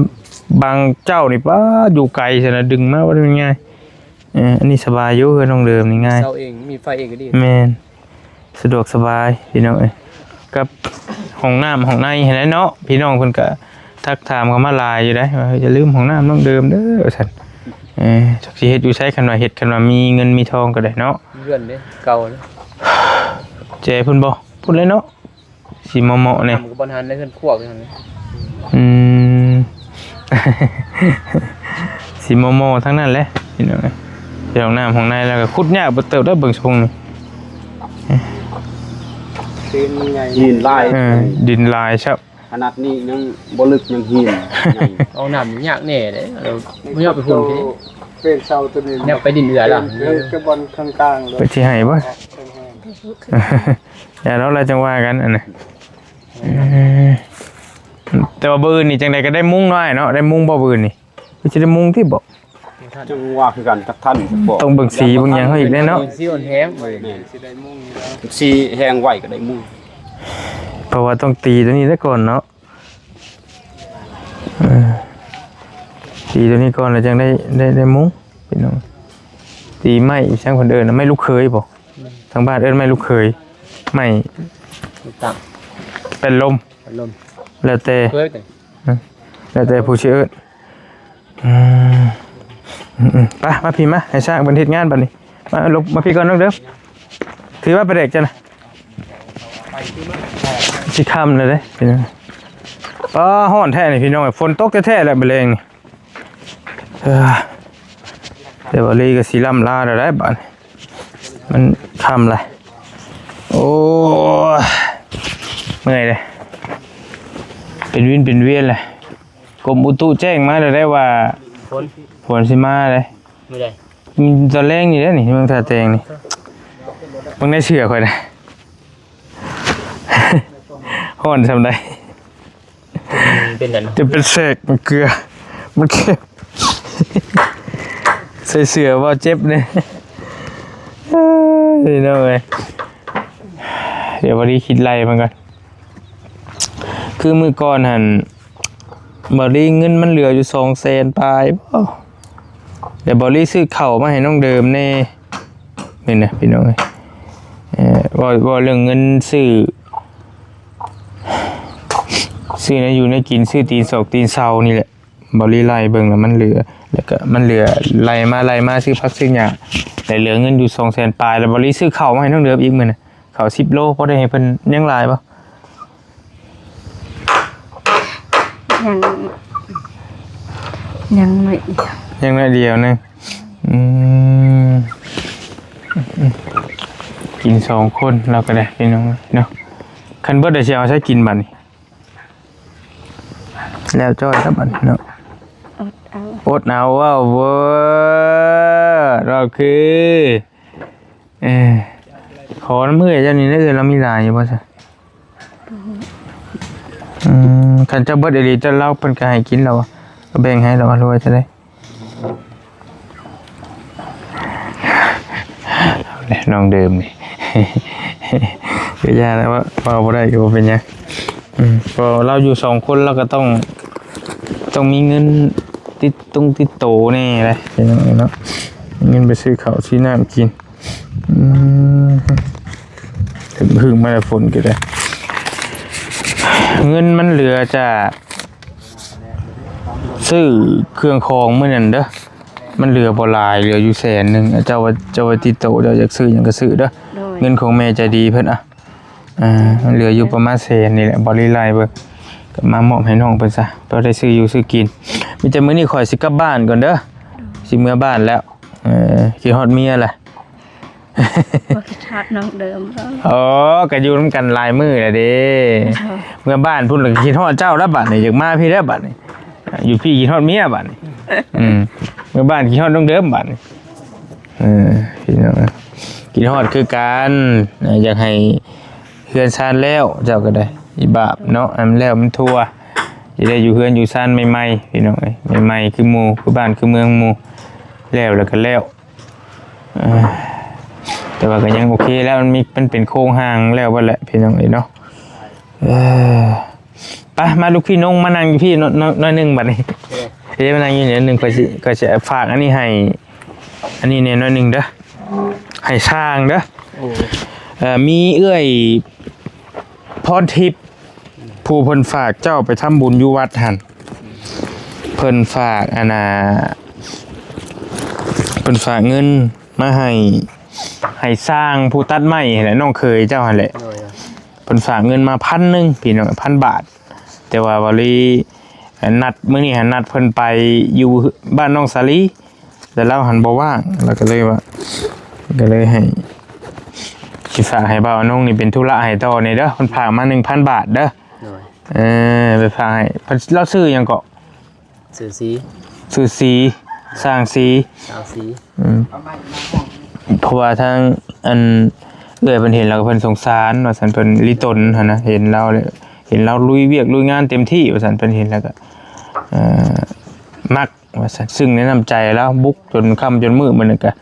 ບາງເຈົ້ານີ້ ປາດ ຢູ່ໄກຊັ້ນນະ ດຶງມາບໍ່ໄດ້ງ່າຍ ເອີ ອັນນີ້ສະບາຍຢູ່ ເຮືອນນ້ອງເດີມນີ້ງ່າຍ ເຊົາເອງ ມີໄຟເອງກໍດີ ແມ່ນ ສະດວກສະບາຍພີ່ນ້ອງເອີຍ ກັບຫ້ອງນ້ຳຫ້ອງໃນຫັ້ນແຫຼະເນາະ ພີ່ນ້ອງເພິ່ນກໍທັກຖາມເຂົ້າມາຫຼາຍຢູ່ໃດ໋ ວ່າ ເອີ ຢ່າລືມຫ້ອງນ້ຳນ້ອງເດີມເດີ ວ່າຊັ້ນ ເອີ ຈັກຊິເຮັດຢູ່ໃສ ຄັນວ່າເຮັດ ຄັນວ່າມີເງິນມີທອງກໍໄດ້ເນາະ ເຮືອນເດ້ ເກົ່າເດ້ ແຈເພິ່ນບໍ່ ພຸ້ນແຫຼະເນາະ ຊິເໝາະໆແດ່ ນ້ຳກໍບໍ່ທັນໄດ້ ເຮືອນຄວກຢູ່ຫັ້ນ ອືມ ຊິເໝາະໆທັງນັ້ນແຫຼະ ພີ່ນ້ອງເອີຍ ຫ້ອງນ້ຳຫ້ອງໃນ ແລ້ວກໍຂຸດຍາກເຕີບເດີ ເບິ່ງຊົງນີ້ ດິນຫຼາຍ ເອີ ດິນຫຼາຍຊະ ຂະໜາດນີ້ຍັງບໍ່ເລິກ ຍັງຫີນ ຫ້ອງນ້ຳຍາກແດ່ເດ້ ບໍ່ຍອມໄປພຸ້ນ ເປັນເສົາຕົວນີ້ ຍາກໄປດິນເອື້ອລະ ເປັນ ເປັນບ່ອນກາງໆ ເລີຍ ເພິ່ນຊິໃຫ້ບໍ່? ຢ່າເນາະ ແລ້ວຈັ່ງວ່າກັນອັນນັ້ນ ເອີ ແຕ່ວ່າມື້ອື່ນນີ້ຈັ່ງໃດກໍໄດ້ມຸງເນາະ ອ້າຍເນາະ ໄດ້ມຸງບໍ່ມື້ອື່ນນີ້? ຄືຊິໄດ້ມຸງຕິບໍ່? ຈັ່ງວ່າຄືກັນ ຈັກທັນບໍ່ ຕ້ອງເບິ່ງສີເບິ່ງຫຍັງເຮົາອີກແດ່ເນາະ ສີອ່ອນແຮງ ແມ່ນ ສີແຮງໄວກໍໄດ້ມຸງ ເພາະວ່າຕ້ອງຕີຕົວນີ້ໄດ້ກ່ອນເນາະ ເອີ ຕີຕົວນີ້ກ່ອນແລ້ວຈັ່ງໄດ້ ໄດ້ ໄດ້ມຸງ ພີ່ນ້ອງ ຕີໄມ້ ອີຫຍັງເພິ່ນເອີ້ນ ໄມ້ລູກເຂີຍບໍ່? ອືມ ທາງບ້ານເອີ້ນໄມ້ລູກເຂີຍ ໄມ້ ລູກຕັ້ງ ແປ້ນລົມ ແປ້ນລົມ ແລ້ວແຕ່ ເຂີຍແລ້ວແຕ່ຜູ້ຊິເອີ້ນ ອືມ ອືມໆ ໄປ ມາພີ້ມາ ໃຫ້ຊ່າງເພິ່ນເຮັດງານບັດນີ້ ມາລົງ ມາພີ້ກ່ອນນ້ອງເດີ ຖືວ່າປາແດກເຈົ້ານະ ຊິຄ່ຳແລ້ວເດ້ ປ້າ ຮ້ອນແທ້ນີ້ພີ່ນ້ອງ ຝົນຕົກແທ້ໆແຫຼະມື້ແລງນີ້ ເອີ ແຕ່ວ່າລີກໍຊິລ່ຳລາແລ້ວໄດ໋ບາດນີ້ ມັນຄ່ຳແລ້ວ ໂອ້ຍ ເມື່ອຍເດ້ ເປັນວິນເປັນວຽນແຫຼະ ກົມອຸຕຸແຈ້ງມາແລ້ວໄດ໋ວ່າ ຝົນ ຝົນຊິມາເດ້ ມື້ໃດ? ອືມ ຕອນແລງນີ້ເດ້ນີ້ ເມືອງທ່າແຕງນີ້ ເບິ່ງໃນເສື້ອຂ້ອຍນະ ຮ້ອນສ່ຳໃດ ເປັນຫຍັງ? ຈະເປັນແສກ ມັນເກືອ ມັນເຈັບ ໃສ່ເສື້ອບໍ່ເຈັບເດ້ ເອີຍ ພີ່ນ້ອງເອີຍ ດຽວບໍ່ໄດ້ຄິດໄລ່ມັນກ່ອນ ຄືມື້ກ່ອນຫັ້ນ ບໍ່ໄດ້ ເງິນມັນເຫຼືອຢູ່ສອງແສນປາຍບໍ ແລ້ວບໍ່ໄດ້ຊື້ເຂົ້າມາໃຫ້ນ້ອງເດີມແດ່ ນີ້ນະພີ່ນ້ອງເອີຍ ເວົ້າ ເວົ້າເລື່ອງເງິນຊື້ ຊື້ແນວຢູ່ແນວກິນ ຊື້ຕີນຊອກຕີນເຊົານີ້ແຫຼະ ບໍ່ໄດ້ໄລ່ເບິ່ງແລ້ວມັນເຫຼືອ ແລ້ວກໍມັນເຫຼືອ ໄລ່ມາ ໄລ່ມາ ຊື້ຜັກຊື້ຫຍ້າ ແລ້ວເຫຼືອເງິນຢູ່ສອງແສນປາຍ ແລ້ວບໍ່ໄດ້ຊື້ເຂົ້າມາໃຫ້ນ້ອງເດີມອີກມື້ນະ ເຂົ້າສິບໂລ ພໍໄດ້ໃຫ້ເພິ່ນ ຍັງຫຼາຍບໍ່? ຍັງ ຍັງໜ້ອຍດຽວ ຍັງໜ້ອຍດຽວໜຶ່ງ ອືມ ກິນສອງຄົນລາວກໍໄດ້ພີ່ນ້ອງເນາະ ຄັນເບິດແລ້ວຊິເອົາໃສກິນບັດນີ້? ແລ້ວຈ້ອຍແລ້ວບັດນີ້ເນາະ ອົດເອົາ ອົດເອົາ ເວົ້າເວີ ລາວຄື ເອີ ຂໍນຳເອື້ອຍເຈົ້ານີ້ເອື້ອຍລາວມີຫຼາຍຢູ່ບໍ່ຊະ? ອືມ ຄັນເຈົ້າເບິດອີ່ຫຼີ ເຈົ້າລາວເພິ່ນກໍໃຫ້ກິນແລ້ວ ກໍແບ່ງໃຫ້ລາວ ຫຼືວ່າຈັ່ງໃດ? ເອົາແຫຼະ ນ້ອງເດີມນີ້ ຄືຢ່າແລ້ວ ເວົ້າ ເວົ້າບໍ່ໄດ້ກໍບໍ່ເປັນຫຍັງ ອືມ ເພາະລາວຢູ່ສອງຄົນ ລາວກໍຕ້ອງ ຕ້ອງມີເງິນຕິດຕົງຕິດໂຕແດ່ແຫຼະ ເນາະ ເງິນໄປຊື້ເຂົ້າຊື້ນ້ຳກິນ. ອືມ ຮຶມໆ ມາແລ້ວຝົນກໍໄດ້ ເງິນມັນເຫຼືອຈາກຊື້ເຄື່ອງຂອງມື້ນັ້ນເດີ ມັນເຫຼືອບໍ່ຫຼາຍ ເຫຼືອຢູ່ແສນໜຶ່ງ ເຈົ້າວ່າ ເຈົ້າວ່າຕິດໂຕ ເຈົ້າຢາກຊື້ຫຍັງກໍຊື້ເດີ ໂດຍ ເງິນຂອງແມ່ໃຈດີເພິ່ນ ອ່າ ມັນເຫຼືອຢູ່ປະມານແສນນີ້ແຫຼະ ບໍ່ໄດ້ໄລ່ເບິ່ງ ກໍມາມອບໃຫ້ນ້ອງເພິ່ນຊະ ພໍໄດ້ຊື້ຢູ່ຊື້ກິນ ມີແຕ່ມື້ນີ້ຂ້ອຍຊິກັບບ້ານກ່ອນເດີ ຊິເມືອບ້ານແລ້ວ ເອີ ຄິດຮອດເມຍລະ ບໍ່ຄິດຮອດນ້ອງເດີມບໍ? ອໍ ກໍຢູ່ນຳກັນຫຼາຍມື້ແລ້ວເດ້ ເອີ ເມືອບ້ານພຸ້ນລະຄິດຮອດເຈົ້າລະບາດນີ້ ຢາກມາພີ້ແລ້ວບາດນີ້ ຢູ່ພີ້ຄິດຮອດເມຍບາດນີ້ ອືມ ເມືອບ້ານຄິດຮອດນ້ອງເດີມບາດນີ້ ເອີ ພີ່ນ້ອງ ຄິດຮອດຄືກັນ ຢາກໃຫ້ເຮືອນຊານແລ້ວ ເຈົ້າກໍໄດ້ ອີບາບເນາະ ໃຫ້ມັນແລ້ວມັນທົ່ວ ຊິໄດ້ຢູ່ເຮືອນຢູ່ຊານໃໝ່ໆ ພີ່ນ້ອງເອີຍ ໃໝ່ໆ ຄືໝູ່ ຄືບ້ານຄືເມືອງໝູ່ ແລ້ວ ແລ້ວກໍແລ້ວ ເອີ ແຕ່ວ່າກໍຍັງໂອເຄແລ້ວ ມັນມີ ມັນເປັນໂຄງຮ່າງແລ້ວເບິດແຫຼະ ພີ່ນ້ອງເອີຍເນາະ ເອີ ໄປ ມາລູກພີ່ນ້ອງ ມານັ່ງຢູ່ພີ້ໜ້ອຍໜຶ່ງບັດນີ້ ເອີ ເອີ ມານັ່ງຢູ່ໜ້ອຍໜຶ່ງ ຂ້ອຍຊິ ຂ້ອຍຊິຝາກອັນນີ້ໃຫ້ ອັນນີ້ແດ່ໜ້ອຍໜຶ່ງເດີ ໃຫ້ຊ່າງເດີ ໂອ້ ເອີ ມີເອື້ອຍພອນທິບ ຜູ້ເພິ່ນຝາກເຈົ້າໄປທຳບຸນຢູ່ວັດຫັ້ນ ເພິ່ນຝາກ ອັນນ່າ ເພິ່ນຝາກເງິນມາໃຫ້ ໃຫ້ຊ່າງຜູ້ຕັດໄມ້ຫັ້ນແຫຼະ ນ້ອງເຂີຍເຈົ້າຫັ້ນແຫຼະ ໂດຍ ເພິ່ນຝາກເງິນມາພັນໜຶ່ງ ພີ່ນ້ອງ ພັນບາດ ແຕ່ວ່າວາລີ ອັນ ນັດ ມື້ນີ້ຫັ້ນນັດເພິ່ນໄປຢູ່ບ້ານນ້ອງສາລີ ແຕ່ລາວຫັ້ນບໍ່ວ່າງ ລາວກໍເລີຍວ່າ ກໍເລີຍໃຫ້ ຊິຝາກໃຫ້ບ່າວອານົງນີ້ເປັນທຸລະໃຫ້ຕໍ່ນີ້ເດີ ເພິ່ນຝາກມາໜຶ່ງພັນບາດເດີ ໂດຍ ເອີ ໄປຝາກໃຫ້ ເພິ່ນ ລາວຊື່ຫຍັງເກາະ? ຊື່ສີ ຊື່ສີ ຊ່າງສີ ຊ່າງສີ ອືມ ເພາະວ່າທາງ ອັນ ເອື້ອຍເພິ່ນເຫັນແລ້ວກໍເພິ່ນສົງສານວ່າຊັ້ນ ເພິ່ນລິຕົນຫັ້ນນະ ເຫັນລາວ ເຫັນລາວລຸຍວຽກລຸຍງານເຕັມທີ່ວ່າຊັ້ນ ເພິ່ນເຫັນແລ້ວກໍ ເອີ ມັກວ່າຊັ້ນ ຊຶ່ງໃນນ້ຳໃຈລາວບຸກຈົນຄ່ຳຈົນມືດມື້ນັ້ນກະ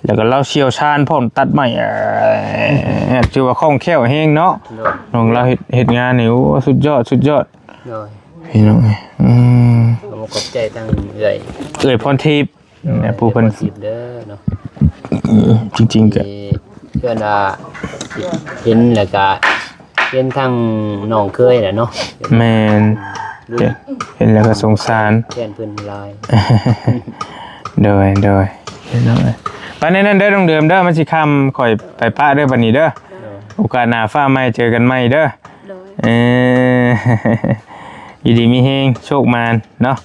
ແລ້ວກໍລາວຊ່ຽວຊານພ້ອມຕັດໄມ້ ເອີ ຖືວ່າຄ່ອງແຄ້ວແຮງເນາະ ໂດຍ ນ້ອງລາວເຮັດ ເຮັດງານນີ້ ໂອ້ ສຸດຍອດ ສຸດຍອດ ໂດຍ ພີ່ນ້ອງເອີຍ ອືມ ກໍຂໍຂອບໃຈທາງເອື້ອຍ ເອື້ອຍພອນທິບ ແມ່ນແຫຼະ ຜູ້ເພິ່ນ ເອື້ອຍພອນທິບເດີເນາະ ອືມ ຈິງໆ ກໍ ທີ່ເພິ່ນວ່າເຫັນແລ້ວກໍເຫັນທາງນ້ອງເຂີຍແຫຼະເນາະ ແມ່ນ ເຫັນແລ້ວກໍສົງສານແທນເພິ່ນຫຼາຍ ໂດ ໂດຍ ໂດຍ ພີ່ນ້ອງເອີຍ ໄປໃນນັ້ນເດີນ້ອງເດີມເດີ ມັນຊິຄ່ຳ ຂ້ອຍໄປປະເດີບັດນີ້ເດີ ໂອກາດໜ້າຟ້າໃໝ່ເຈີກັນໃໝ່ເດີ ໂດຍ ເອີ ຢູ່ດີມີແຮງ ໂຊກໝານເນາະ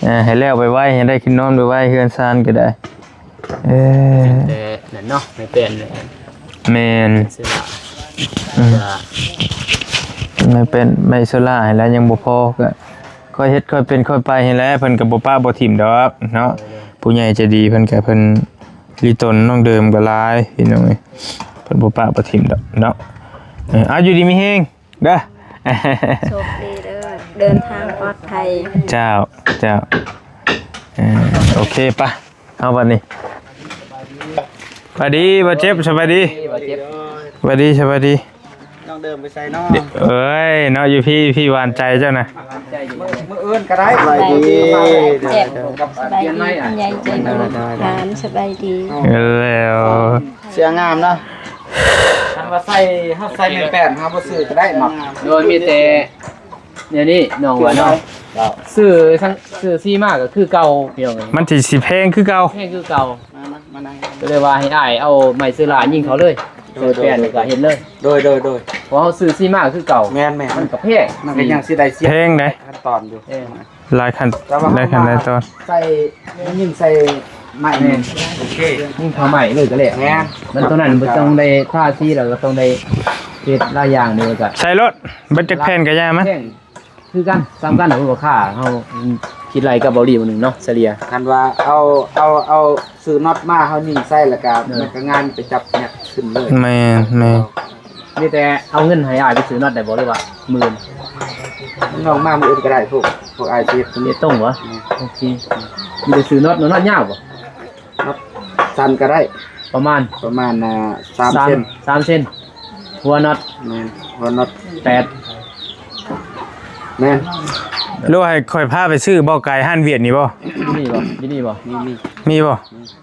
ເອີ ໃຫ້ແລ້ວໄວໆ ໃຫ້ໄດ້ຂຶ້ນນອນໄວໆ ເຮືອນຊານກໍໄດ້ ເອີ ແຕ່ນັ້ນເນາະ ໄມ້ແປ້ນ ແມ່ນ ເສຍລະ ອືມ ເສຍລະ ໄມ້ແປ້ນ ໄມ້ໂຊລ່າໃຫ້ແລ້ວຍັງບໍ່ພໍ ກໍຄ່ອຍເຮັດຄ່ອຍເປັນຄ່ອຍໄປຫັ້ນແຫຼະ ເພິ່ນກໍບໍ່ປະບໍ່ຖິ້ມດອກເນາະ ຜູ້ໃຫຍ່ໃຈດີເພິ່ນກໍເພິ່ນລິຕົນນ້ອງເດີມກໍຫຼາຍ ພີ່ນ້ອງເອີຍ ເພິ່ນບໍ່ປະບໍ່ຖິ້ມດອກເນາະ ເອີ ເອົາ ຢູ່ດີມີແຮງ ເດີ ໂຊກດີເດີ ເດີນທາງປອດໄພ ເຈົ້າ ເຈົ້າ ເອີ ໂອເຄ ໄປ ເອົາບັດນີ້ ສະບາຍດີ ບໍ່ເຈັບ ສະບາຍດີ ບໍ່ເຈັບ ສະບາຍດີ ສະບາຍດີ ນ້ອງເດີມໄປໃສເນາະ ເອີຍ ເນາະ ຢູ່ພີ້ ພີ້ຫວານໃຈເຈົ້ານະ ມື້ ມື້ອື່ນກໍໄດ້ ສະບາຍດີ ເຈັບ ສະບາຍດີ ຜູ້ໃຫຍ່ໃຈດີ ຫຼານ ສະບາຍດີ ເອີ ແລ້ວ ເສື້ອງາມເນາະ ຄັນວ່າໃສ່ ເຮົາໃສ່ແມ່ນແປດ ເຮົາບໍ່ຊື້ກໍໄດ້ເນາະ ໂດຍ ມີແຕ່ແນວນີ້ນ້ອງວ່າເນາະ ຊື້ທັງ ຊື້ສີມາກໍຄືເກົ່າ ພີ່ນ້ອງເອີຍ ມັນຊິ ຊິແພງຄືເກົ່າ ແພງຄືເກົ່າ ມາ ມາ ມານັ່ງ ກໍເລີຍວ່າໃຫ້ອ້າຍເອົາໄມ້ເສື້ອລາຍິງເຂົາເລີຍ ໂດຍ ໃສ່ແປນ ໂດຍ ກໍເຮັດເລີຍ ໂດຍ ໂດຍ ໂດຍ ເພາະເຮົາຊື້ສີມາຄືເກົ່າ ແມ່ນໆ ມັນກໍແພງ ມັນກໍຍັງຊິໄດ້ເສຍ ແພງເດ້ ຂັ້ນຕອນຢູ່ ເອີ ຫຼາຍຂັ້ນ ແຕ່ວ່າ ຫຼາຍຂັ້ນຫຼາຍຕອນ ໃສ່ ຍິງໃສ່ໄມ້ ແມ່ນ ໂອເຄ ຍິງເຂົ້າໄມ້ເລີຍກໍແລ້ວ ແມ່ນ ມັນຕົວນັ້ນບໍ່ຕ້ອງໄດ້ທາສີ ແລ້ວກໍຕ້ອງໄດ້ເຮັດຫຼາຍຢ່າງເດີ ກໍໃສ່ໂລດ ເບິດຈັກແຜ່ນກໍຢ່າມັນ ແພງຄືກັນ ສ່ຳກັນ ເພິ່ນບໍ່ຄ່າ ເຮົາຄິດໄລ່ກັບເບົາຫຼີມື້ໜຶ່ງເນາະ ສະເລ່ຍ ຄັນວ່າເອົາ ເອົາ ເອົາຊື້ນັອດມາ ເຮົາຍິງໃສ່ ແລ້ວກໍ ເອີ ມັນກໍງ່າຍ ໄປຈັບແມັດຂຶ້ນເລີຍ ແມ່ນໆ ມີແຕ່ເອົາເງິນໃຫ້ອ້າຍໄປຊື້ນັອດໄດ້ບໍ່ ຫຼືວ່າມື້ອື່ນ ນ້ອງມາມື້ອື່ນກໍໄດ້ ພວກ ພວກອ້າຍຊິເຮັດຕົງ ເຮັດຕົງບໍ່ ແມ່ນ ໂອເຄ ມີແຕ່ຊື້ນັອດ ນັອດຍາວບໍ່ ນັອດສັ້ນກໍໄດ້ ປະມານ ປະມານ ອ່າ ສາມ ສາມເຊັນ ສາມເຊັນ ຫົວນັອດ ແມ່ນ ຫົວນັອດ ແປດ ແມ່ນ ຫຼືວ່າໃຫ້ຂ້ອຍພາໄປຊື້ບໍ່ ໄກຮ້ານຫວຽດນີ້ບໍ່ ມີບໍ່ ຢູ່ນີ້ບໍ່ ມີ ມີ ມີບໍ່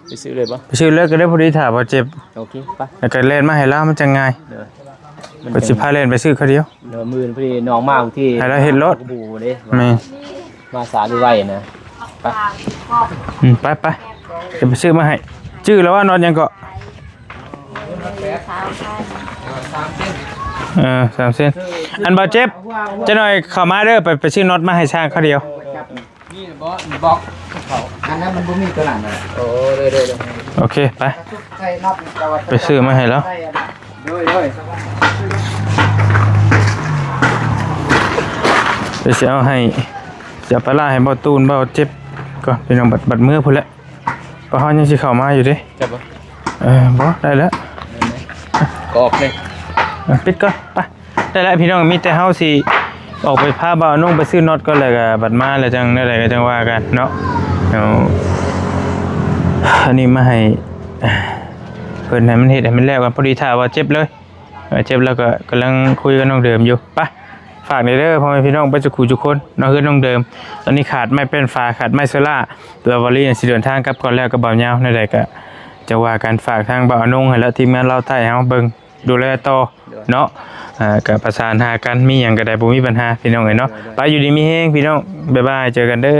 ໄປຊື້ເລີຍບໍ່ ໄປຊື້ເລີຍກໍໄດ້ ພໍດີຖ້າບໍ່ເຈັບ ໂອເຄ ໄປ ແລ້ວກໍແລ່ນມາໃຫ້ລາວ ມັນຈັ່ງງ່າຍ ເດີ ມັນ ຂ້ອຍຊິພາແລ່ນໄປຊື້ຄາວດຽວ ເດີ ມື້ອື່ນພໍດີນ້ອງມາບາງທີ ໃຫ້ລາວເຮັດໂລດ ບໍ່ເດ້ ແມ່ນ ມາສາຫຼືໄວນະ ໄປ ອືມ ໄປ ໄປ ຈະໄປຊື້ມາໃຫ້ ຈື່ແລ້ວວ່ານັອດຫຍັງເກາະ ເອີ ສາມເຊັນ ເອີ ສາມເຊັນ ອັນບໍ່ເຈັບ ຈັກໜ່ອຍເຂົ້າມາເດີ ໄປ ໄປຊື້ນັອດມາໃຫ້ຊ່າງຄາວດຽວ ນີ້ບໍ່ ນີ້ບລັອກເຂົາ ອັນນັ້ນມັນບໍ່ມີຕົວນັ້ນນະ ໂອ້ ໂດຍໆ ໂອເຄ ໄປ ໃສ່ນັອດ ໄປຊື້ມາໃຫ້ລາວ ໃສ່ອັນນັ້ນ ໂດຍໆ ດຽວຊິເອົາໃຫ້ ຊິເອົາປາຫຼ້າໃຫ້ບໍ່ຕູນ ບໍ່ເຈັບກ່ອນ ພີ່ນ້ອງ ບັດ ບັດເມືອພຸ້ນແຫຼະ ເພາະເຮົາຍັງຊິເຂົ້າມາຢູ່ເດ້ ຈັບບໍ່ ເອີ ບໍ່ ໄດ້ແລ້ວ ກໍອອກເລີຍ ເອີ ປິດກ່ອນ ໄປ ໄດ້ແລ້ວພີ່ນ້ອງ ມີແຕ່ເຮົາຊິອອກໄປພາບ່າວອານົງໄປຊື້ນັອດກ່ອນ ແລ້ວກໍບັດມາແລ້ວຈັ່ງແນວໃດກໍຈັ່ງວ່າກັນເນາະ ເອົາ ອັນນີ້ມາໃຫ້ເພິ່ນ ໃຫ້ມັນເຮັດໃຫ້ມັນແລ້ວກ່ອນ ພໍດີຖ້າວ່າເຈັບເລີຍ ເອີ ເຈັບແລ້ວກໍກຳລັງຄຸຍກັບນ້ອງເດີມຢູ່ ໄປ ຝາກແດ່ເດີພໍ່ແມ່ພີ່ນ້ອງເບິດສູ່ຜູ້ສູ່ຄົນເນາະ ເຮືອນນ້ອງເດີມ ຕອນນີ້ຂາດໄມ້ແປ້ນຝາ ຂາດໄມ້ໂຊລ່າ ແລ້ວວາລີຊິເດີນທາງກັບກ່ອນແລ້ວກັບບ່າວຍາວ ແນວໃດກໍຈັ່ງວ່າກັນ ຝາກທາງບ່າວອານົງຫັ້ນແຫຼະ ທີມງານລາວໃຕ້ເຮົາເບິ່ງ ດູແລຕໍ່ເນາະ ເອີ ກໍປະສານຫາກັນ ມີຫຍັງກໍໄດ້ ບໍ່ມີບັນຫາພີ່ນ້ອງເອີຍເນາະ ໄປ ຢູ່ດີມີແຮງພີ່ນ້ອງ ບາຍບາຍ ເຈີກັນເດີ.